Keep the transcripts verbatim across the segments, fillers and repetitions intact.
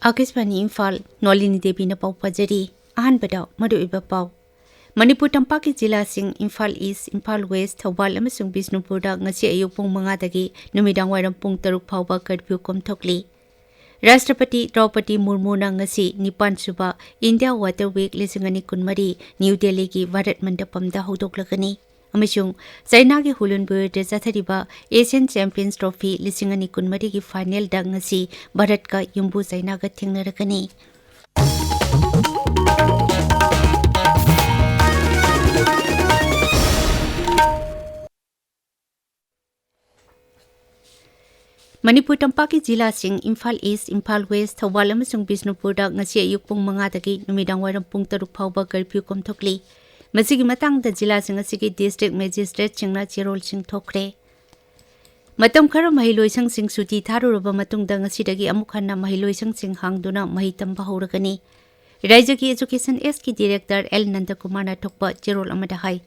ꯑꯥꯀꯥꯁꯕꯥꯅꯤ ꯏꯝꯐꯥꯜ, ꯅꯣꯂꯤꯅꯤ ꯗꯦꯕꯤꯅ ꯄꯥꯎ ꯄꯥꯖꯔꯤ꯫ ꯑꯍꯥꯟꯕꯗ ꯃꯔꯨꯑꯣꯏꯕ ꯄꯥꯎ꯫ ꯃꯅꯤꯄꯨꯔ ꯇꯝꯄꯥꯛꯀꯤ ꯖꯤꯂꯥꯁꯤꯡ ꯏꯝꯐꯥꯜ ꯏꯁ, ꯏꯝꯐꯥꯜ ꯋꯦꯁ, ꯊꯧꯕꯥꯜ ꯑꯃꯁꯨꯡ ꯕꯤꯁꯅꯨꯄꯨꯔꯗ ꯉꯁꯤ ꯑꯌꯨꯛ ꯄꯨꯡ ꯃꯉꯥꯗꯒꯤ ꯅꯨꯃꯤꯗꯥꯡꯋꯥꯏꯔꯝ ꯄꯨꯡ ꯇꯔꯨꯛ ꯐꯥꯎꯕ ꯀꯔꯐ꯭ꯌꯨ ꯀꯣꯝꯊꯣꯛꯂꯤ꯫ ꯔꯥꯁꯇ꯭ꯔꯄꯇꯤ ꯗ꯭ꯔꯧꯄꯗꯤ ꯃꯨꯔꯃꯨꯅ ꯉꯁꯤ ꯅꯤꯄꯥꯟ ꯁꯨꯕ ꯏꯟꯗꯤꯌꯥ ꯋꯥꯇꯔ ꯋꯤꯛ ꯂꯤꯁꯤꯡ ꯑꯅꯤ ꯀꯨꯟꯃꯔꯤ ꯅ꯭ꯌꯨ ꯗꯦꯜꯂꯤꯒꯤ ꯚꯥꯔꯠ ꯃꯟꯗꯄꯝꯗ ꯍꯧꯗꯣꯛꯂꯒꯅꯤ꯫ ꯑꯃꯁꯨꯡ ꯆꯥꯏꯅꯥꯒꯤ ꯍꯨꯂꯨꯟꯕꯨꯔꯗ ꯆꯠꯊꯔꯤꯕ ꯑꯦꯁꯤꯌꯥꯟ ꯆꯦꯝꯄꯤꯌꯟꯁ ꯇ꯭ꯔꯣꯐꯤ ꯂꯤꯁꯤꯡ ꯑꯅꯤ ꯀꯨꯟꯃꯔꯤꯒꯤ ꯐꯥꯏꯅꯦꯜꯗ ꯉꯁꯤ ꯚꯥꯔꯠꯀ ꯌꯨꯝꯕꯨ ꯆꯥꯏꯅꯥꯒ ꯊꯦꯡꯅꯔꯒꯅꯤ꯫ ꯃꯅꯤꯄꯨꯔ ꯇꯝꯄꯥꯛꯀꯤ ꯖꯤꯂꯥꯁꯤꯡ ꯏꯝꯐꯥꯜ ꯏꯁ, ꯏꯝꯐꯥꯜ ꯋꯦꯁ, ꯊꯧꯕꯥꯜ ꯑꯃꯁꯨꯡ ꯕꯤꯁꯅꯨꯄꯨꯔꯗ ꯉꯁꯤ ꯑꯌꯨꯛ ꯄꯨꯡ ꯃꯉꯥꯗꯒꯤ ꯅꯨꯃꯤꯗꯥꯡꯋꯥꯏꯔꯝ ꯄꯨꯡ ꯇꯔꯨꯛ ꯐꯥꯎꯕ ꯀꯔꯐ꯭ꯌꯨ ꯀꯣꯝꯊꯣꯛꯂꯤ꯫ ꯃꯁꯤꯒꯤ ꯃꯇꯥꯡꯗ ꯖꯤꯂꯥꯁꯤꯡ ꯑꯁꯤꯒꯤ ꯗꯤꯁꯇ꯭ꯔꯤꯛ ꯃꯦꯖꯤꯁꯇ꯭ꯔꯦꯠꯁꯤꯡꯅ ꯆꯦꯔꯣꯜꯁꯤꯡ ꯊꯣꯛꯈ꯭ꯔꯦ꯫ ꯃꯇꯝ ꯈꯔ ꯃꯍꯩꯂꯣꯏꯁꯪꯁꯤꯡ ꯁꯨꯇꯤ ꯊꯥꯔꯨꯔꯕ ꯃꯇꯨꯡꯗ ꯉꯁꯤꯗꯒꯤ ꯑꯃꯨꯛ ꯍꯟꯅ ꯃꯍꯩꯂꯣꯏꯁꯪꯁꯤꯡ ꯍꯥꯡꯗꯨꯅ ꯃꯍꯩ ꯇꯝꯕ ꯍꯧꯔꯒꯅꯤ꯫ ꯔꯥꯏꯖ꯭ꯌꯒꯤ ꯑꯦꯖꯨꯀꯦꯁꯟ ꯑꯦꯁꯀꯤ ꯗꯤꯔꯦꯛꯇꯔ ꯑꯦꯜ ꯅꯟꯗꯀꯨꯃꯥꯔꯅ ꯊꯣꯛꯄ ꯆꯦꯔꯣꯜ ꯑꯃꯗ ꯍꯥꯏ,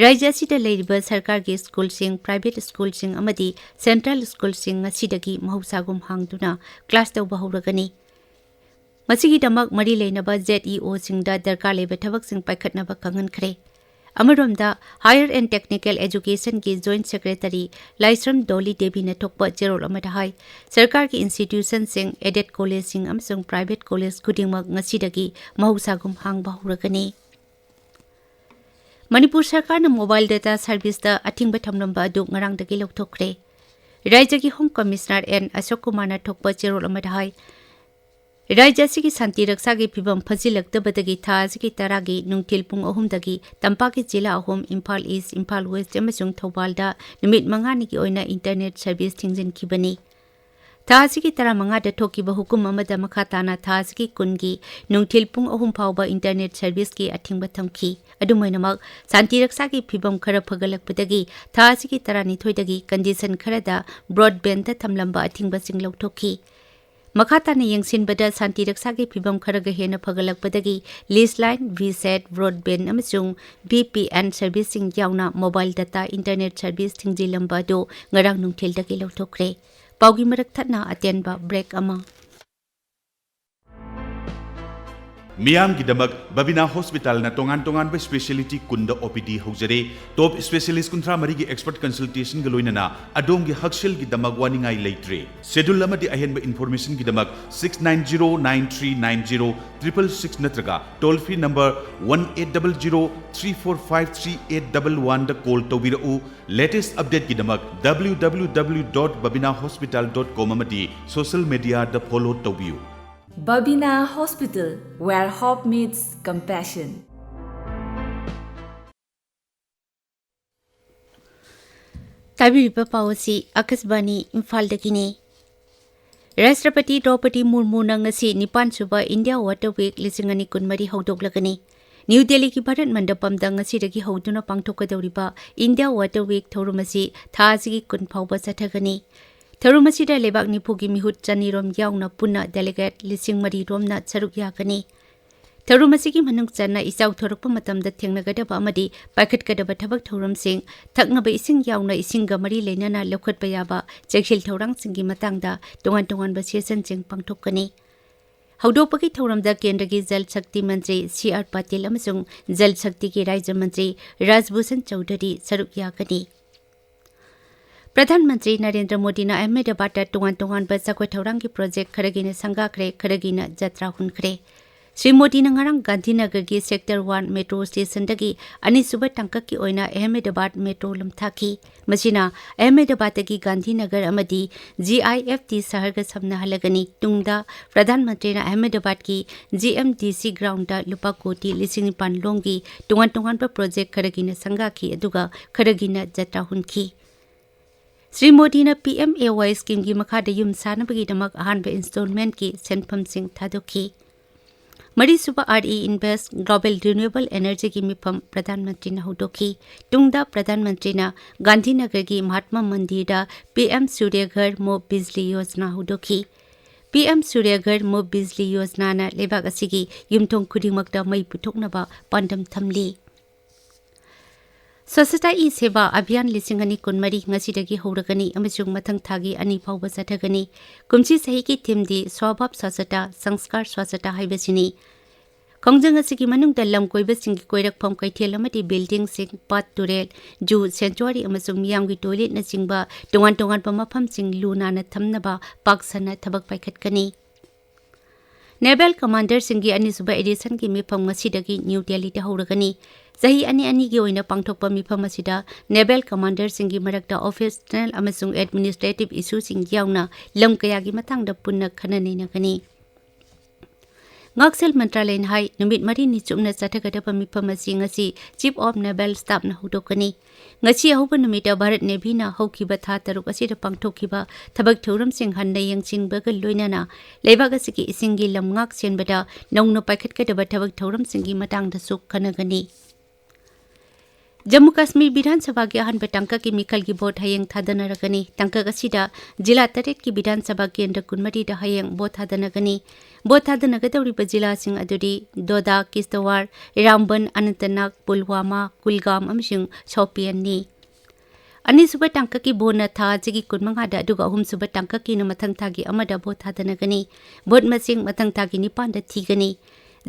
ꯔꯥꯏꯖ꯭ꯌ ꯑꯁꯤꯗ ꯂꯩꯔꯤꯕ ꯁꯔꯀꯥꯔꯒꯤ ꯁ꯭ꯀꯨꯜꯁꯤꯡ, ꯄ꯭ꯔꯥꯏꯚꯦꯠ ꯁ꯭ꯀꯨꯜꯁꯤꯡ ꯑꯃꯗꯤ ꯁꯦꯟꯇ꯭ꯔꯦꯜ ꯁ꯭ꯀꯨꯜꯁꯤꯡ ꯉꯁꯤꯗꯒꯤ ꯃꯍꯧꯁꯥꯒꯨꯝ ꯍꯥꯡꯗꯨꯅ ꯀ꯭ꯂꯥꯁ ꯇꯧꯕ ꯍꯧꯔꯒꯅꯤ꯫ ꯃꯁꯤꯒꯤꯗꯃꯛ ꯃꯔꯤ ꯂꯩꯅꯕ ꯖꯦꯠ ꯏ ꯑꯣꯁꯤꯡꯗ ꯗꯔꯀꯥꯔ ꯂꯩꯕ ꯊꯕꯛꯁꯤꯡ ꯄꯥꯏꯈꯠꯅꯕ ꯈꯪꯍꯟꯈ꯭ꯔꯦ꯫ ꯑꯃꯔꯣꯝꯗ, ꯍꯥꯌꯔ ꯑꯦꯟ ꯇꯦꯛꯅꯤꯀꯦꯜ ꯑꯦꯖꯨꯀꯦꯁꯟꯒꯤ ꯖꯣꯏꯟꯠ ꯁꯦꯀ꯭ꯔꯦꯇꯔꯤ ꯂꯥꯏꯁ꯭ꯔꯝ ꯗꯣꯂꯤ ꯗꯦꯕꯤꯅ ꯊꯣꯛꯄ ꯆꯦꯔꯣꯜ ꯑꯃꯗ ꯍꯥꯏ, ꯁꯔꯀꯥꯔꯒꯤ ꯏꯟꯁꯇꯤꯇ꯭ꯌꯨꯁꯟꯁꯤꯡ, ꯑꯦꯗꯦꯗ ꯀꯣꯂꯦꯖꯁꯤꯡ ꯑꯃꯁꯨꯡ ꯄ꯭ꯔꯥꯏꯚꯦꯠ ꯀꯣꯂꯦꯖ ꯈꯨꯗꯤꯡꯃꯛ ꯉꯁꯤꯗꯒꯤ ꯃꯍꯧꯁꯥꯒꯨꯝ ꯍꯥꯡꯕ ꯍꯧꯔꯒꯅꯤ꯫ ꯃꯅꯤꯄꯨꯔ ꯁꯔꯀꯥꯔꯅ ꯃꯣꯕꯥꯏꯜ ꯗꯦꯇꯥ ꯁꯔꯚꯤꯁꯇ ꯑꯊꯤꯡꯕ ꯊꯝꯂꯝꯕ ꯑꯗꯨ ꯉꯔꯥꯡꯗꯒꯤ ꯂꯧꯊꯣꯛꯈ꯭ꯔꯦ꯫ ꯔꯥꯏꯖ꯭ꯌꯒꯤ ꯍꯣꯝ ꯀꯃꯤꯁꯅꯔ ꯑꯦꯟ ꯑꯁꯣꯛ ꯀꯨꯃꯥꯔꯅ ꯊꯣꯛꯄ ꯆꯦꯔꯣꯜ ꯑꯃꯗ ꯍꯥꯏ, ꯔꯥꯏꯖ꯭ꯌ ꯑꯁꯤꯒꯤ ꯁꯥꯟꯇꯤ ꯔꯛꯁꯥꯒꯤ ꯐꯤꯚꯝ ꯐꯖꯤꯜꯂꯛꯇꯕꯗꯒꯤ ꯊꯥ ꯑꯁꯤꯒꯤ ꯇꯔꯥꯒꯤ ꯅꯨꯡꯊꯤꯜ ꯄꯨꯡ ꯑꯍꯨꯝꯗꯒꯤ ꯇꯝꯄꯥꯛꯀꯤ ꯖꯤꯂꯥ ꯑꯍꯨꯝ, ꯏꯝꯐꯥꯜ ꯏꯁ, ꯏꯝꯐꯥꯜ ꯋꯦꯁ ꯑꯃꯁꯨꯡ ꯊꯧꯕꯥꯜꯗ ꯅꯨꯃꯤꯠ ꯃꯉꯥꯅꯤꯒꯤ ꯑꯣꯏꯅ ꯏꯟꯇꯔꯅꯦꯠ ꯁꯔꯚꯤꯁ ꯊꯤꯡꯖꯤꯟꯈꯤꯕꯅꯤ꯫ ꯊꯥ ꯑꯁꯤꯒꯤ ꯇꯔꯥꯃꯉꯥꯗ ꯊꯣꯛꯈꯤꯕ ꯍꯨꯀꯨꯝ ꯑꯃꯗ ꯃꯈꯥ ꯇꯥꯅ ꯊꯥ ꯑꯁꯤꯒꯤ ꯀꯨꯟꯒꯤ ꯅꯨꯡꯊꯤꯜ ꯄꯨꯡ ꯑꯍꯨꯝ ꯐꯥꯎꯕ ꯏꯟꯇꯔꯅꯦꯠ ꯁꯔꯚꯤꯁꯀꯤ ꯑꯊꯤꯡꯕ ꯊꯝꯈꯤ꯫ ꯑꯗꯨꯝ ꯑꯣꯏꯅꯃꯛ, ꯁꯥꯟꯇꯤ ꯔꯛꯁꯥꯒꯤ ꯐꯤꯚꯝ ꯈꯔ ꯐꯒꯠꯂꯛꯄꯗꯒꯤ ꯊꯥ ꯑꯁꯤꯒꯤ ꯇꯔꯥꯅꯤꯊꯣꯏꯗꯒꯤ ꯀꯟꯗꯤꯁꯟ ꯈꯔꯗ ꯕ꯭ꯔꯣꯗꯕꯦꯟꯗ ꯊꯝꯂꯝꯕ ꯑꯊꯤꯡꯕꯁꯤꯡ ꯂꯧꯊꯣꯛꯈꯤ꯫ ꯃꯈꯥ ꯇꯥꯅ ꯌꯦꯡꯁꯤꯟꯕꯗ, ꯁꯥꯟꯇꯤ ꯔꯛꯁꯥꯒꯤ ꯐꯤꯚꯝ ꯈꯔꯒ ꯍꯦꯟꯅ ꯐꯒꯠꯂꯛꯄꯗꯒꯤ ꯂꯤꯖꯂꯥꯏꯟ, ꯚꯤꯁꯦꯠ, ꯕ꯭ꯔꯣꯗꯕꯦꯟ ꯑꯃꯁꯨꯡ ꯚꯤ ꯄꯤ ꯑꯦꯟ ꯁꯔꯚꯤꯁꯁꯤꯡ ꯌꯥꯎꯅ ꯃꯣꯕꯥꯏꯜ ꯗꯇꯥ ꯏꯟꯇꯔꯅꯦꯠ ꯁꯔꯚꯤꯁ ꯊꯤꯡꯖꯤꯜꯂꯝꯕ ꯑꯗꯨ ꯉꯔꯥꯡ ꯅꯨꯡꯊꯤꯜꯗꯒꯤ ꯂꯧꯊꯣꯛꯈ꯭ꯔꯦ꯫ ꯄꯥꯎꯒꯤ ꯃꯔꯛ ꯊꯠꯅ ꯑꯇꯦꯟꯕ ꯕ꯭ꯔꯦꯛ ꯑꯃ꯫ ꯃꯤꯌꯥꯝꯒꯤꯗꯃꯛ ꯕꯕꯤꯅꯥ ꯍꯣꯁꯄꯤꯇꯥꯜꯅ ꯇꯣꯉꯥꯟ ꯇꯣꯉꯥꯟꯕ ꯁ꯭ꯄꯦꯁꯤꯌꯦꯂꯤꯇꯤ ꯀꯨꯟꯗ ꯑꯣ ꯄꯤ ꯗꯤ ꯍꯧꯖꯔꯦ꯫ ꯇꯣꯞ ꯁ꯭ꯄꯦꯁꯤꯌꯦꯂꯤꯁ ꯀꯨꯟꯊ꯭ꯔꯥ ꯃꯔꯤꯒꯤ ꯑꯦꯛꯁꯄꯔꯠ ꯀꯟꯁꯜꯇꯦꯁꯟꯒ ꯂꯣꯏꯅꯅ ꯑꯗꯣꯝꯒꯤ ꯍꯛꯁꯦꯜꯒꯤꯗꯃꯛ ꯋꯥꯅꯤꯡꯉꯥꯏ ꯂꯩꯇ꯭ꯔꯦ꯫ ꯁꯦꯗꯨꯜ ꯑꯃꯗꯤ ꯑꯍꯦꯟꯕ ꯏꯟꯐꯣꯔꯃꯦꯁꯟꯒꯤꯗꯃꯛ six nine zero nine three nine zero triple six ꯅꯠꯇ꯭ꯔꯒ toll free number one eight double zero three four five three eight double one ꯗ ꯀꯣꯜ ꯇꯧꯕꯤꯔꯛꯎ꯫ ꯂꯦꯇꯦꯁ ꯑꯞꯗꯦꯠꯀꯤꯗꯃꯛ W W W dot babina hospital dot com ꯑꯃꯗꯤ social ꯃꯦꯗꯤꯌꯥꯗ follow ꯇꯧꯕꯤꯌꯨ꯫ Babina Hospital, where hope meets compassion. ꯇꯥꯕꯤꯔꯤꯕ ꯄꯥꯎ ꯑꯁꯤ ꯑꯀꯥꯁꯕꯥꯅꯤ ꯏꯝꯐꯥꯜꯗꯒꯤꯅꯤ꯫ ꯔꯥꯁꯇ꯭ꯔꯄꯇꯤ ꯗ꯭ꯔꯧꯄꯗꯤ ꯃꯨꯔꯃꯨꯅ ꯉꯁꯤ ꯅꯤꯄꯥꯟ ꯁꯨꯕ ꯏꯟꯗꯤꯌꯥ ꯋꯥꯇꯔ ꯋꯤꯛ ꯂꯤꯁꯤꯡ ꯑꯅꯤ ꯀꯨꯟꯃꯔꯤ ꯍꯧꯗꯣꯛꯂꯒꯅꯤ꯫ ꯅ꯭ꯌꯨ ꯗꯦꯜꯂꯤꯒꯤ ꯚꯥꯔꯠ ꯃꯟꯗꯄꯝꯗ ꯉꯁꯤꯗꯒꯤ ꯍꯧꯗꯨꯅ ꯄꯥꯡꯊꯣꯛꯀꯗꯧꯔꯤꯕ ꯏꯟꯗꯤꯌꯥ ꯋꯥꯇꯔ ꯋꯤꯛ ꯊꯧꯔꯝ ꯑꯁꯤ ꯊꯥ ꯑꯁꯤꯒꯤ ꯀꯨꯟ ꯐꯥꯎꯕ ꯆꯠꯊꯒꯅꯤ꯫ ꯊꯧꯔꯝ ꯑꯁꯤꯗ ꯂꯩꯕꯥꯛ ꯅꯤꯐꯨꯒꯤ ꯃꯤꯍꯨꯠ ꯆꯅꯤꯔꯣꯝ ꯌꯥꯎꯅ ꯄꯨꯟꯅ ꯗꯦꯂꯤꯒꯦꯠ ꯂꯤꯁꯤꯡ ꯃꯔꯤ ꯔꯣꯝꯅ ꯁꯔꯨꯛ ꯌꯥꯒꯅꯤ꯫ ꯊꯧꯔꯝ ꯑꯁꯤꯒꯤ ꯃꯅꯨꯡ ꯆꯟꯅ ꯏꯆꯥꯎ ꯊꯣꯔꯛꯄ ꯃꯇꯝꯗ ꯊꯦꯡꯅꯒꯗꯕ ꯑꯃꯗꯤ ꯄꯥꯏꯈꯠꯀꯗꯕ ꯊꯕꯛ ꯊꯧꯔꯝꯁꯤꯡ, ꯊꯛꯅꯕ ꯏꯁꯤꯡ ꯌꯥꯎꯅ ꯏꯁꯤꯡꯒ ꯃꯔꯤ ꯂꯩꯅꯅ ꯂꯧꯈꯠꯄ ꯌꯥꯕ ꯆꯦꯛꯁꯤꯜ ꯊꯧꯔꯥꯡꯁꯤꯡꯒꯤ ꯃꯇꯥꯡꯗ ꯇꯣꯉꯥꯟ ꯇꯣꯉꯥꯟꯕ ꯁꯦꯁꯟꯁꯤꯡ ꯄꯥꯡꯊꯣꯛꯀꯅꯤ꯫ ꯍꯧꯗꯣꯛꯄꯒꯤ ꯊꯧꯔꯝꯗ ꯀꯦꯟꯗ꯭ꯔꯒꯤ ꯖꯜ ꯁꯛꯇꯤ ꯃꯟꯇ꯭ꯔꯤ ꯁꯤ ꯑꯥꯔ ꯄꯥꯇꯤꯜ ꯑꯃꯁꯨꯡ ꯖꯜ ꯁꯛꯇꯤꯒꯤ ꯔꯥꯖ꯭ꯌ ꯃꯟꯇ꯭ꯔꯤ ꯔꯥꯖꯚꯨꯁꯟ ꯆꯧꯙꯨꯔꯤ ꯁꯔꯨꯛ ꯌꯥꯒꯅꯤ꯫ ꯄ꯭ꯔꯙꯥꯟ ꯃꯟꯇ꯭ꯔꯤ ꯅꯔꯦꯟꯗ꯭ꯔ ꯃꯣꯗꯤꯅ ꯑꯍꯃꯦꯗꯕꯥꯗꯇ ꯇꯣꯉꯥꯟ ꯇꯣꯉꯥꯟꯕ ꯆꯥꯎꯈꯠ ꯊꯧꯔꯥꯡꯒꯤ ꯄ꯭ꯔꯣꯖꯦꯛ ꯈꯔꯒꯤꯅ ꯁꯪꯒꯥꯈ꯭ꯔꯦ, ꯈꯔꯒꯤꯅ ꯖꯇ꯭ꯔꯥ ꯍꯨꯟꯈ꯭ꯔꯦ꯫ ꯁ꯭ꯔꯤ ꯃꯣꯗꯤꯅ ꯉꯔꯥꯡ ꯒꯥꯟꯙꯤꯅꯒꯔꯒꯤ ꯁꯦꯛꯇꯔ ꯋꯥꯟ ꯃꯦꯇ꯭ꯔꯣ ꯁ꯭ꯇꯦꯁꯟꯗꯒꯤ ꯑꯅꯤꯁꯨꯕ ꯇꯥꯡꯀꯛꯀꯤ ꯑꯣꯏꯅ ꯑꯍꯃꯦꯗꯕꯥꯗ ꯃꯦꯇ꯭ꯔꯣ ꯂꯨꯝꯊꯥꯈꯤ꯫ ꯃꯁꯤꯅ ꯑꯍꯃꯦꯗꯕꯥꯗꯇꯒꯤ ꯒꯥꯟꯙꯤꯅꯒꯔ ꯑꯃꯗꯤ ꯖꯤ ꯑꯥꯏ ꯑꯦꯐ ꯇꯤ ꯁꯍꯔꯒ ꯁꯝꯅꯍꯜꯂꯒꯅꯤ꯫ ꯇꯨꯡꯗ ꯄ꯭ꯔꯙꯥꯟ ꯃꯟꯇ꯭ꯔꯤꯅ ꯑꯍꯃꯦꯗꯕꯥꯗꯀꯤ ꯖꯤ ꯑꯦꯝ ꯗꯤ ꯁꯤ ꯒ꯭ꯔꯥꯎꯟꯗ ꯂꯨꯄꯥ ꯀꯣꯇꯤ ꯂꯤꯁꯤꯡ ꯅꯤꯄꯥꯟ ꯂꯣꯝꯒꯤ ꯇꯣꯉꯥꯟ ꯇꯣꯉꯥꯟꯕ ꯄ꯭ꯔꯣꯖꯦꯛ ꯈꯔꯒꯤꯅ ꯁꯪꯒꯥꯈꯤ, ꯑꯗꯨꯒ ꯈꯔꯒꯤꯅ ꯖꯇ꯭ꯔꯥ ꯍꯨꯟꯈꯤ꯫ ꯁ꯭ꯔꯤ ꯃꯣꯗꯤꯅ ꯄꯤ ꯑꯦꯝ ꯑꯦ ꯋꯥꯏ ꯁ꯭ꯀꯤꯝꯒꯤ ꯃꯈꯥꯗ ꯌꯨꯝ ꯁꯥꯅꯕꯒꯤꯗꯃꯛ ꯑꯍꯥꯟꯕ ꯏꯟꯁꯇꯣꯜꯃꯦꯟꯠꯀꯤ ꯁꯦꯟꯐꯝꯁꯤꯡ ꯊꯥꯗꯣꯛꯈꯤ꯫ ꯃꯔꯤꯁꯨꯕ R E invest global renewable ꯑꯦꯅꯔꯖꯤꯒꯤ ꯃꯤꯐꯝ ꯄ꯭ꯔꯙꯥꯟ ꯃꯟꯇ꯭ꯔꯤꯅ ꯍꯧꯗꯣꯛꯈꯤ꯫ ꯇꯨꯡꯗ ꯄ꯭ꯔꯙꯥꯟ ꯃꯟꯇ꯭ꯔꯤꯅ ꯒꯥꯟꯙꯤꯅꯒꯔꯒꯤ ꯃꯍꯥꯠꯃꯥ ꯃꯟꯗꯤꯔꯗ ꯄꯤ ꯑꯦꯝ ꯁꯨꯔ꯭ꯌ ꯘꯔ ꯃꯨꯐꯠ ꯕꯤꯖꯂꯤ ꯌꯣꯖꯅꯥ ꯍꯧꯗꯣꯛꯈꯤ꯫ ꯄꯤ ꯑꯦꯝ ꯁꯨꯔ꯭ꯌ ꯘꯔ ꯃꯨꯐꯠ ꯕꯤꯖꯂꯤ ꯌꯣꯖꯅꯥꯅ ꯂꯩꯕꯥꯛ ꯑꯁꯤꯒꯤ ꯌꯨꯝꯊꯣꯡ ꯈꯨꯗꯤꯡꯃꯛꯇ ꯃꯩ ꯄꯨꯊꯣꯛꯅꯕ ꯄꯥꯟꯗꯝ ꯊꯝꯂꯤ꯫ ꯁ꯭ꯋꯆꯇꯥ ꯍꯤ ꯁꯦꯕꯥ ꯑꯚꯤꯌꯥꯟ ꯂꯤꯁꯤꯡ ꯑꯅꯤ ꯀꯨꯟꯃꯔꯤ ꯉꯁꯤꯗꯒꯤ ꯍꯧꯔꯒꯅꯤ ꯑꯃꯁꯨꯡ ꯃꯊꯪ ꯊꯥꯒꯤ ꯑꯅꯤ ꯐꯥꯎꯕ ꯆꯠꯊꯒꯅꯤ꯫ ꯀꯨꯝꯁꯤ ꯆꯍꯤꯒꯤ ꯊꯤꯝꯗꯤ ꯁ꯭ꯋꯚꯥꯕ ꯁ꯭ꯋꯆꯇꯥ, ꯁꯪꯁꯀꯥꯔ ꯁ꯭ꯋꯆꯇꯥ ꯍꯥꯏꯕꯁꯤꯅꯤ꯫ ꯈꯣꯡꯖꯪ ꯑꯁꯤꯒꯤ ꯃꯅꯨꯡꯗ ꯂꯝ ꯀꯣꯏꯕꯁꯤꯡꯒꯤ ꯀꯣꯏꯔꯛꯐꯝ ꯀꯩꯊꯦꯜ ꯑꯃꯗꯤ buildingꯁꯤꯡ, ꯄꯥꯠ ꯇꯨꯔꯦꯜ, ꯖꯨ, sanctuary ꯑꯃꯁꯨꯡ ꯃꯤꯌꯥꯝꯒꯤ toiletꯅꯆꯤꯡꯕ ꯇꯣꯉꯥꯟ ꯇꯣꯉꯥꯟꯕ ꯃꯐꯝꯁꯤꯡ ꯂꯨ ꯅꯥꯟꯅ ꯊꯝꯅꯕ ꯄꯥꯛ ꯁꯟꯅ ꯊꯕꯛ ꯄꯥꯏꯈꯠꯀꯅꯤ꯫ Naval Commanderꯁꯤꯡꯒꯤ ꯑꯅꯤꯁꯨꯕ editionꯒꯤ ꯃꯤꯐꯝ ꯉꯁꯤꯗꯒꯤ ꯅ꯭ꯌꯨ ꯗꯦꯜꯂꯤꯗ ꯍꯧꯔꯒꯅꯤ꯫ ꯆꯍꯤ ꯑꯅꯤ ꯑꯅꯤꯒꯤ ꯑꯣꯏꯅ ꯄꯥꯡꯊꯣꯛꯄ ꯃꯤꯐꯝ ꯑꯁꯤꯗ Naval Commanderꯁꯤꯡꯒꯤ ꯃꯔꯛꯇ operational ꯑꯃꯁꯨꯡ administrative issueꯁꯤꯡ ꯌꯥꯎꯅ ꯂꯝ ꯀꯌꯥꯒꯤ ꯃꯇꯥꯡꯗ ꯄꯨꯟꯅ ꯈꯟꯅ ꯅꯩꯅꯒꯅꯤ꯫ ꯉꯥꯛꯁꯦꯜ ꯃꯟꯇ꯭ꯔꯥꯂꯌꯅ ꯍꯥꯏ, ꯅꯨꯃꯤꯠ ꯃꯔꯤꯅꯤ ꯆꯨꯞꯅ ꯆꯠꯊꯒꯗꯕ ꯃꯤꯐꯝ ꯑꯁꯤ ꯉꯁꯤ Chief of Naval Staffꯅ ꯍꯧꯗꯣꯛꯀꯅꯤ꯫ ꯉꯁꯤ ꯑꯍꯧꯕ ꯅꯨꯃꯤꯠꯇ ꯚꯥꯔꯠ Navyꯅ ꯍꯧꯈꯤꯕ ꯊꯥ ꯇꯔꯨꯛ ꯑꯁꯤꯗ ꯄꯥꯡꯊꯣꯛꯈꯤꯕ ꯊꯕꯛ ꯊꯧꯔꯝꯁꯤꯡ ꯍꯟꯅ ꯌꯦꯡꯁꯤꯟꯕꯒ ꯂꯣꯏꯅꯅ ꯂꯩꯕꯥꯛ ꯑꯁꯤꯒꯤ ꯏꯁꯤꯡꯒꯤ ꯂꯝ ꯉꯥꯛ ꯁꯦꯟꯕꯗ ꯅꯧꯅ ꯄꯥꯏꯈꯠꯀꯗꯕ ꯊꯕꯛ ꯊꯧꯔꯝꯁꯤꯡꯒꯤ ꯃꯇꯥꯡꯗꯁꯨ ꯈꯟꯅꯒꯅꯤ꯫ ꯖꯝꯃꯨ ꯀꯥꯁꯃꯤꯔ ꯕꯤꯙꯥꯟ ꯁꯚꯥꯒꯤ ꯑꯍꯥꯟꯕ ꯇꯥꯡꯀꯛꯀꯤ ꯃꯤꯈꯜꯒꯤ ꯚꯣꯠ ꯍꯌꯦꯡ ꯊꯥꯗꯅꯔꯒꯅꯤ꯫ ꯇꯥꯡꯀꯛ ꯑꯁꯤꯗ ꯖꯤꯂꯥ ꯇꯔꯦꯠꯀꯤ ꯕꯤꯙꯥꯟ ꯁꯚꯥ ꯀꯦꯟꯗ꯭ꯔ ꯀꯨꯟꯃꯔꯤꯗ ꯍꯌꯦꯡ ꯚꯣꯠ ꯊꯥꯗꯅꯒꯅꯤ꯫ ꯚꯣꯠ ꯊꯥꯗꯅꯒꯗꯧꯔꯤꯕ ꯖꯤꯂꯥꯁꯤꯡ ꯑꯗꯨꯗꯤ ꯗꯣꯗꯥ, ꯀꯤꯁꯇꯋꯥꯔ, ꯔꯥꯝꯕꯟ, ꯑꯅꯟꯇꯅꯥꯒ, ꯄꯨꯜꯋꯥꯃꯥ, ꯀꯨꯜꯒꯥꯝ ꯑꯃꯁꯨꯡ ꯁꯣꯄꯤꯌꯟꯅꯤ꯫ ꯑꯅꯤꯁꯨꯕ ꯇꯥꯡꯀꯛꯀꯤ ꯚꯣꯠꯅ ꯊꯥ ꯑꯁꯤꯒꯤ ꯀꯨꯟꯃꯉꯥꯗ, ꯑꯗꯨꯒ ꯑꯍꯨꯝꯁꯨꯕ ꯇꯥꯡꯀꯛꯀꯤꯅ ꯃꯊꯪ ꯊꯥꯒꯤ ꯑꯃꯗ ꯚꯣꯠ ꯊꯥꯗꯅꯒꯅꯤ꯫ ꯚꯣꯠ ꯃꯁꯤꯡ ꯃꯊꯪ ꯊꯥꯒꯤ ꯅꯤꯄꯥꯟꯗ ꯊꯤꯒꯅꯤ꯫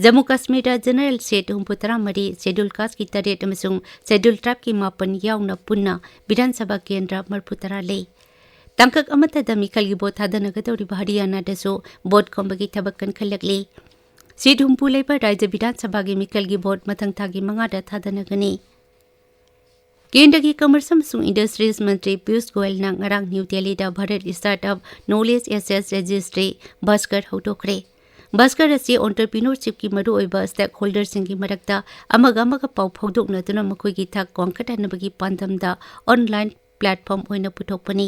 ꯖꯝꯃꯨ ꯀꯥꯁꯃꯤꯔꯗ general seat ꯍꯨꯝꯐꯨꯇꯔꯥ ꯃꯔꯤ, schedule casteꯀꯤ ꯇꯔꯦꯠ ꯑꯃꯁꯨꯡ schedule tribeꯀꯤ ꯃꯥꯄꯟ ꯌꯥꯎꯅ ꯄꯨꯟꯅ ꯕꯤꯙꯥꯟ ꯁꯚꯥ ꯀꯦꯟꯗ꯭ꯔ ꯃꯔꯤꯐꯨꯇꯔꯥ ꯂꯩ꯫ ꯇꯥꯡꯀꯛ ꯑꯃꯠꯇꯗ ꯃꯤꯈꯜꯒꯤ ꯚꯣꯠ ꯊꯥꯗꯅꯒꯗꯧꯔꯤꯕ ꯍꯔꯤꯌꯥꯅꯥꯗꯁꯨ ꯚꯣꯠ ꯈꯣꯝꯕꯒꯤ ꯊꯕꯛ ꯀꯟꯈꯠꯂꯛꯂꯤ꯫ Seat ꯍꯨꯝꯐꯨ ꯂꯩꯕ ꯔꯥꯖ꯭ꯌ ꯕꯤꯙꯥꯟ ꯁꯚꯥꯒꯤ ꯃꯤꯈꯜꯒꯤ ꯚꯣꯠ ꯃꯊꯪ ꯊꯥꯒꯤ ꯃꯉꯥꯗ ꯊꯥꯗꯅꯒꯅꯤ꯫ ꯀꯦꯟꯗ꯭ꯔꯒꯤ Commerce ꯑꯃꯁꯨꯡ Industries ꯃꯟꯇ꯭ꯔꯤ ꯄꯤꯌꯨꯁ ꯒꯣꯌꯜꯅ ꯉꯔꯥꯡ ꯅ꯭ꯌꯨ ꯗꯦꯜꯂꯤꯗ Bharat startup knowledge access registry, Bhaskar ꯍꯧꯗꯣꯛꯈ꯭ꯔꯦ꯫ Bhaskar ꯑꯁꯤ entrepreneurshipꯀꯤ ꯃꯔꯨꯑꯣꯏꯕ stakeholderꯁꯤꯡꯒꯤ ꯃꯔꯛꯇ ꯑꯃꯒ ꯑꯃꯒ ꯄꯥꯎ ꯐꯥꯎꯗꯣꯛꯅꯗꯨꯅ ꯃꯈꯣꯏꯒꯤ ꯊꯥꯛ ꯋꯥꯡꯈꯠꯍꯟꯅꯕꯒꯤ ꯄꯥꯟꯗꯝꯗ online platform ꯑꯣꯏꯅ ꯄꯨꯊꯣꯛꯄꯅꯤ꯫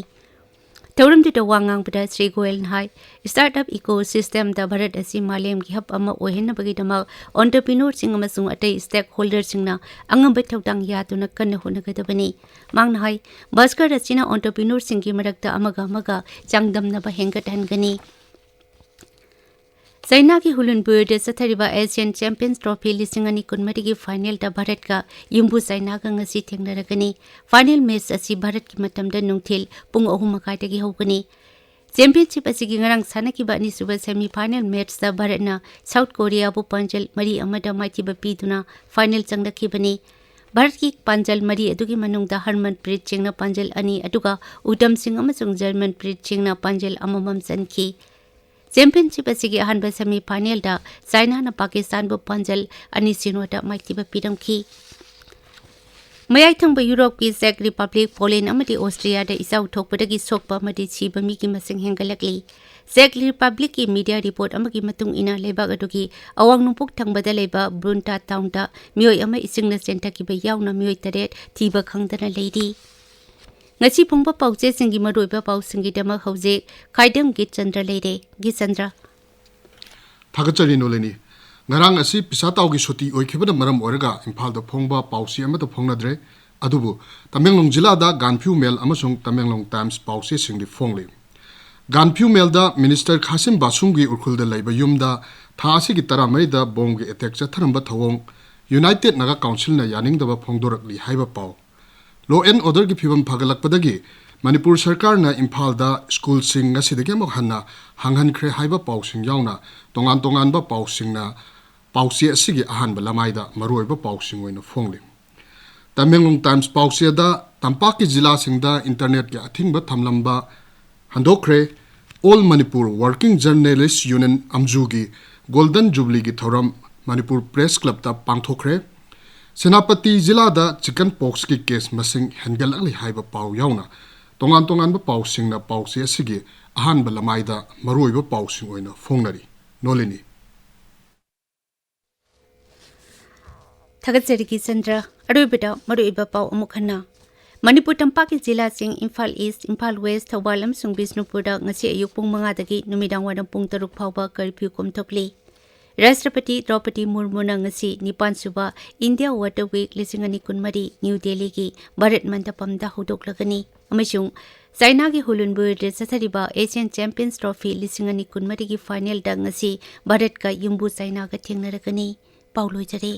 ꯊꯧꯔꯝꯗꯨꯗ ꯋꯥ ꯉꯥꯡꯕꯗ ꯁ꯭ꯔꯤ ꯒꯣꯌꯜꯅ ꯍꯥꯏ, startup ecosystemꯗ ꯚꯥꯔꯠ ꯑꯁꯤ ꯃꯥꯂꯦꯝꯒꯤ hub ꯑꯃ ꯑꯣꯏꯍꯟꯅꯕꯒꯤꯗꯃꯛ entrepreneurꯁꯤꯡ ꯑꯃꯁꯨꯡ ꯑꯇꯩ stakeholderꯁꯤꯡꯅ ꯑꯉꯝꯕ ꯊꯧꯗꯥꯡ ꯌꯥꯗꯨꯅ ꯀꯟꯅ ꯍꯣꯠꯅꯒꯗꯕꯅꯤ꯫ ꯃꯍꯥꯛꯅ ꯍꯥꯏ, ꯚꯥꯁꯀꯔ ꯑꯁꯤꯅ entrepreneurꯁꯤꯡꯒꯤ ꯃꯔꯛꯇ ꯑꯃꯒ ꯑꯃꯒ ꯆꯥꯡꯗꯝꯅꯕ ꯍꯦꯟꯒꯠꯍꯟꯒꯅꯤ꯫ ꯆꯥꯏꯅꯥꯒꯤ ꯍꯨꯂꯨꯟꯕꯨꯔꯗ ꯆꯠꯊꯔꯤꯕ Asian Champions Trophy ꯂꯤꯁꯤꯡ ꯑꯅꯤ ꯀꯨꯟꯃꯔꯤꯒꯤ finalꯗ ꯚꯥꯔꯠꯀ ꯌꯨꯝꯕꯨ ꯆꯥꯏꯅꯥꯒ ꯉꯁꯤ ꯊꯦꯡꯅꯔꯒꯅꯤ꯫ Final match ꯑꯁꯤ ꯚꯥꯔꯠꯀꯤ ꯃꯇꯝꯗ ꯅꯨꯡꯊꯤꯜ ꯄꯨꯡ ꯑꯍꯨꯝ ꯃꯈꯥꯏꯗꯒꯤ ꯍꯧꯒꯅꯤ꯫ ꯆꯦꯝꯄꯤꯌꯟꯁꯤꯞ ꯑꯁꯤꯒꯤ ꯉꯔꯥꯡ ꯁꯥꯟꯅꯈꯤꯕ ꯑꯅꯤꯁꯨꯕ semi final matchꯇ ꯚꯥꯔꯠꯅ ꯁꯥꯎꯠ ꯀꯣꯔꯤꯌꯥꯕꯨ ꯄꯥꯟꯖꯜ ꯃꯔꯤ ꯑꯃꯗ ꯃꯥꯏꯊꯤꯕ ꯄꯤꯗꯨꯅ ꯐꯥꯏꯅꯦꯜ ꯆꯪꯂꯛꯈꯤꯕꯅꯤ꯫ ꯚꯥꯔꯠꯀꯤ ꯄꯥꯟꯖꯜ ꯃꯔꯤ ꯑꯗꯨꯒꯤ ꯃꯅꯨꯡꯗ ꯍꯔꯃꯟꯄ꯭ꯔꯤꯠ ꯁꯤꯡꯅ ꯄꯥꯟꯖꯜ ꯑꯅꯤ, ꯑꯗꯨꯒ ꯎꯙꯝ ꯁꯤꯡ ꯑꯃꯁꯨꯡ ꯖꯔꯃꯟꯄ꯭ꯔꯤꯠ ꯁꯤꯡꯅ ꯄꯥꯟꯖꯜ ꯑꯃꯃꯝ ꯆꯟꯈꯤ꯫ ꯆꯦꯝꯄꯤꯌꯟꯁꯤꯞ ꯑꯁꯤꯒꯤ ꯑꯍꯥꯟꯕ semi finalꯗ ꯆꯥꯏꯅꯥꯅ ꯄꯥꯀꯤꯁꯇꯥꯟꯕꯨ ꯄꯥꯟꯖꯜ ꯑꯅꯤ ꯁꯤꯅꯣꯗ ꯃꯥꯏꯊꯤꯕ ꯄꯤꯔꯝꯈꯤ꯫ ꯃꯌꯥꯏ ꯊꯪꯕ ꯌꯨꯔꯣꯞꯀꯤ ꯆꯦꯛ ꯔꯤꯄꯕ꯭ꯂꯤꯛ, ꯄꯣꯂꯦꯟ ꯑꯃꯗꯤ ꯑꯣꯁꯇ꯭ꯔꯤꯌꯥꯗ ꯏꯆꯥꯎ ꯊꯣꯛꯄꯗꯒꯤ ꯁꯣꯛꯄ ꯑꯃꯗꯤ ꯁꯤꯕ ꯃꯤꯒꯤ ꯃꯁꯤꯡ ꯍꯦꯟꯒꯠꯂꯛꯂꯤ꯫ ꯆꯦꯛ ꯔꯤꯄꯕ꯭ꯂꯤꯛꯀꯤ ꯃꯤꯗꯤꯌꯥ ꯔꯤꯄꯣꯔꯠ ꯑꯃꯒꯤ ꯃꯇꯨꯡ ꯏꯟꯅ, ꯂꯩꯕꯥꯛ ꯑꯗꯨꯒꯤ ꯑꯋꯥꯡ ꯅꯣꯡꯄꯣꯛ ꯊꯪꯕꯗ ꯂꯩꯕ ꯕ꯭ꯔꯨꯟꯇꯥ ꯇꯥꯎꯟꯗ ꯃꯤꯑꯣꯏ ꯑꯃ ꯏꯁꯤꯡꯅ ꯆꯦꯟꯊꯈꯤꯕ ꯌꯥꯎꯅ ꯃꯤꯑꯣꯏ ꯇꯔꯦꯠ ꯊꯤꯕ ꯈꯪꯗꯅ ꯂꯩꯔꯤ꯫ ꯉꯁꯤ ꯐꯣꯡꯕ ꯄꯥꯎꯆꯦꯁꯤꯡꯒꯤ ꯃꯔꯨꯑꯣꯏꯕ ꯄꯥꯎꯁꯤꯡꯒꯤꯗꯃꯛ ꯍꯧꯖꯤꯛ ꯈꯥꯏꯗꯝ ꯒꯤꯠꯆꯟꯗ꯭ꯔ ꯂꯩꯔꯦ꯫ ꯒꯤꯠꯆꯟꯗ꯭ꯔ꯫ ꯊꯥꯒꯠꯆꯔꯤ ꯅꯣꯂꯤꯅꯤ꯫ ꯉꯔꯥꯡ ꯑꯁꯤ ꯄꯤꯁꯥ ꯇꯥꯎꯒꯤ ꯁꯨꯇꯤ ꯑꯣꯏꯈꯤꯕꯅ ꯃꯔꯝ ꯑꯣꯏꯔꯒ ꯏꯝꯐꯥꯜꯗ ꯐꯣꯡꯕ ꯄꯥꯎꯆꯦ ꯑꯃꯠꯇ ꯐꯣꯡꯅꯗ꯭ꯔꯦ꯫ ꯑꯗꯨꯕꯨ ꯇꯃꯦꯡꯂꯣꯡ ꯖꯤꯂꯥꯗ ꯒꯥꯟꯐ꯭ꯌꯨ ꯃꯦꯜ ꯑꯃꯁꯨꯡ ꯇꯃꯦꯡꯂꯣꯡ ꯇꯥꯏꯝꯁ ꯄꯥꯎꯆꯦꯁꯤꯡꯗꯤ ꯐꯣꯡꯂꯤ꯫ ꯒꯥꯟꯐ꯭ꯌꯨ ꯃꯦꯜꯗ ꯃꯤꯅꯤꯁꯇꯔ ꯈꯥꯁꯤꯝ ꯕꯥꯁꯨꯝꯒꯤ ꯎꯈ꯭ꯔꯨꯜꯗ ꯂꯩꯕ ꯌꯨꯝꯗ ꯊꯥ ꯑꯁꯤꯒꯤ ꯇꯔꯥꯃꯔꯤꯗ ꯕꯣꯝꯒꯤ ꯑꯦꯇꯦꯛ ꯆꯠꯊꯔꯝꯕ ꯊꯧꯑꯣꯡ ꯌꯨꯅꯥꯏꯇꯦꯗ ꯅꯥꯒꯥ ꯀꯥꯎꯟꯁꯤꯜꯅ ꯌꯥꯅꯤꯡꯗꯕ ꯐꯣꯡꯗꯣꯔꯛꯂꯤ ꯍꯥꯏꯕ ꯄꯥꯎ꯫ Law and orderꯒꯤ ꯐꯤꯕꯝ ꯐꯒꯠꯂꯛꯄꯗꯒꯤ ꯃꯅꯤꯄꯨꯔ ꯁꯔꯀꯥꯔꯅ ꯏꯝꯐꯥꯜꯗ ꯁ꯭ꯀꯨꯜꯁꯤꯡ ꯉꯁꯤꯗꯒꯤ ꯑꯃꯨꯛ ꯍꯟꯅ ꯍꯥꯡꯍꯟꯈ꯭ꯔꯦ ꯍꯥꯏꯕ ꯄꯥꯎꯁꯤꯡ ꯌꯥꯎꯅ ꯇꯣꯉꯥꯟ ꯇꯣꯉꯥꯟꯕ ꯄꯥꯎꯁꯤꯡꯅ ꯄꯥꯎꯆꯦ ꯑꯁꯤꯒꯤ ꯑꯍꯥꯟꯕ ꯂꯃꯥꯏꯗ ꯃꯔꯨꯑꯣꯏꯕ ꯄꯥꯎꯁꯤꯡ ꯑꯣꯏꯅ ꯐꯣꯡꯂꯤ꯫ ꯇꯃꯦꯡꯂꯣꯡ ꯇꯥꯏꯝꯁ ꯄꯥꯎꯆꯦꯗ ꯇꯝꯄꯥꯛꯀꯤ ꯖꯤꯂꯥꯁꯤꯡꯗ ꯏꯟꯇꯔꯅꯦꯠꯀꯤ ꯑꯊꯤꯡꯕ ꯊꯝꯂꯝꯕ ꯍꯟꯗꯣꯛꯈ꯭ꯔꯦ꯫ All Manipur Working Journalist Union, ꯑꯝꯖꯨꯒꯤ ꯒꯣꯜꯗꯟ ꯖꯨꯕꯤꯂꯤꯒꯤ ꯊꯧꯔꯝ ꯃꯅꯤꯄꯨꯔ ꯄ꯭ꯔꯦꯁ ꯀ꯭ꯂꯕꯇ ꯄꯥꯡꯊꯣꯛꯈ꯭ꯔꯦ꯫ ꯁꯦꯅꯥꯄꯇꯤ ꯖꯤꯂꯥꯗ ꯆꯤꯀꯟ ꯄꯣꯛꯁꯀꯤ ꯀꯦꯁ ꯃꯁꯤꯡ ꯍꯦꯟꯒꯠꯂꯛꯂꯤ ꯍꯥꯏꯕ ꯄꯥꯎ ꯌꯥꯎꯅ ꯇꯣꯉꯥꯟ ꯇꯣꯉꯥꯟꯕ ꯄꯥꯎꯁꯤꯡꯅ ꯄꯥꯎꯆꯦ ꯑꯁꯤꯒꯤ ꯑꯍꯥꯟꯕ ꯂꯃꯥꯏꯗ ꯃꯔꯨꯑꯣꯏꯕ ꯄꯥꯎꯁꯤꯡ ꯑꯣꯏꯅ ꯐꯣꯡꯅꯔꯤ꯫ ꯅꯣꯂꯤꯅꯤ꯫ ꯊꯥꯒꯠꯆꯔꯤ ꯒꯤꯠꯆꯟꯗ꯭ꯔ꯫ ꯑꯔꯣꯏꯕꯗ ꯃꯔꯨꯑꯣꯏꯕ ꯄꯥꯎ ꯑꯃꯨꯛ ꯍꯟꯅ꯫ ꯃꯅꯤꯄꯨꯔ ꯇꯝꯄꯥꯛꯀꯤ ꯖꯤꯂꯥꯁꯤꯡ ꯏꯝꯐꯥꯜ ꯏꯁ, ꯏꯝꯐꯥꯜ ꯋꯦꯁ, ꯊꯧꯕꯥꯜ ꯑꯃꯁꯨꯡ ꯕꯤꯁꯅꯨꯄꯨꯔꯗ ꯉꯁꯤ ꯑꯌꯨꯛ ꯄꯨꯡ ꯃꯉꯥꯗꯒꯤ ꯅꯨꯃꯤꯗꯥꯡ ꯋꯥꯏꯔꯝ ꯄꯨꯡ ꯇꯔꯨꯛ ꯐꯥꯎꯕ ꯀꯔꯐ꯭ꯌꯨ ꯀꯣꯝꯊꯣꯛꯂꯤ꯫ ꯔꯥꯁꯇ꯭ꯔꯄꯇꯤ ꯗ꯭ꯔꯧꯄꯗꯤ ꯃꯨꯔꯃꯨꯅ ꯉꯁꯤ ꯅꯤꯄꯥꯟ ꯁꯨꯕ ꯏꯟꯗꯤꯌꯥ ꯋꯥꯇꯔ ꯋꯤꯛ ꯂꯤꯁꯤꯡ ꯑꯅꯤ ꯀꯨꯟꯃꯔꯤ ꯅ꯭ꯌꯨ ꯗꯦꯜꯂꯤꯒꯤ ꯚꯥꯔꯠ ꯃꯟꯗꯄꯝꯗ ꯍꯧꯗꯣꯛꯂꯒꯅꯤ꯫ ꯑꯃꯁꯨꯡ ꯆꯥꯏꯅꯥꯒꯤ ꯍꯨꯂꯨꯟꯕꯨꯔꯗ ꯆꯠꯊꯔꯤꯕ ꯑꯦꯁꯤꯌꯥꯟ ꯆꯦꯝꯄꯤꯌꯟꯁ ꯇ꯭ꯔꯣꯐꯤ ꯂꯤꯁꯤꯡ ꯑꯅꯤ ꯀꯨꯟꯃꯔꯤꯒꯤ ꯐꯥꯏꯅꯦꯜꯗ ꯉꯁꯤ ꯚꯥꯔꯠꯀ ꯌꯨꯝꯕꯨ ꯆꯥꯏꯅꯥꯒ ꯊꯦꯡꯅꯔꯒꯅꯤ꯫ ꯄꯥꯎ ꯂꯣꯏꯖꯔꯦ꯫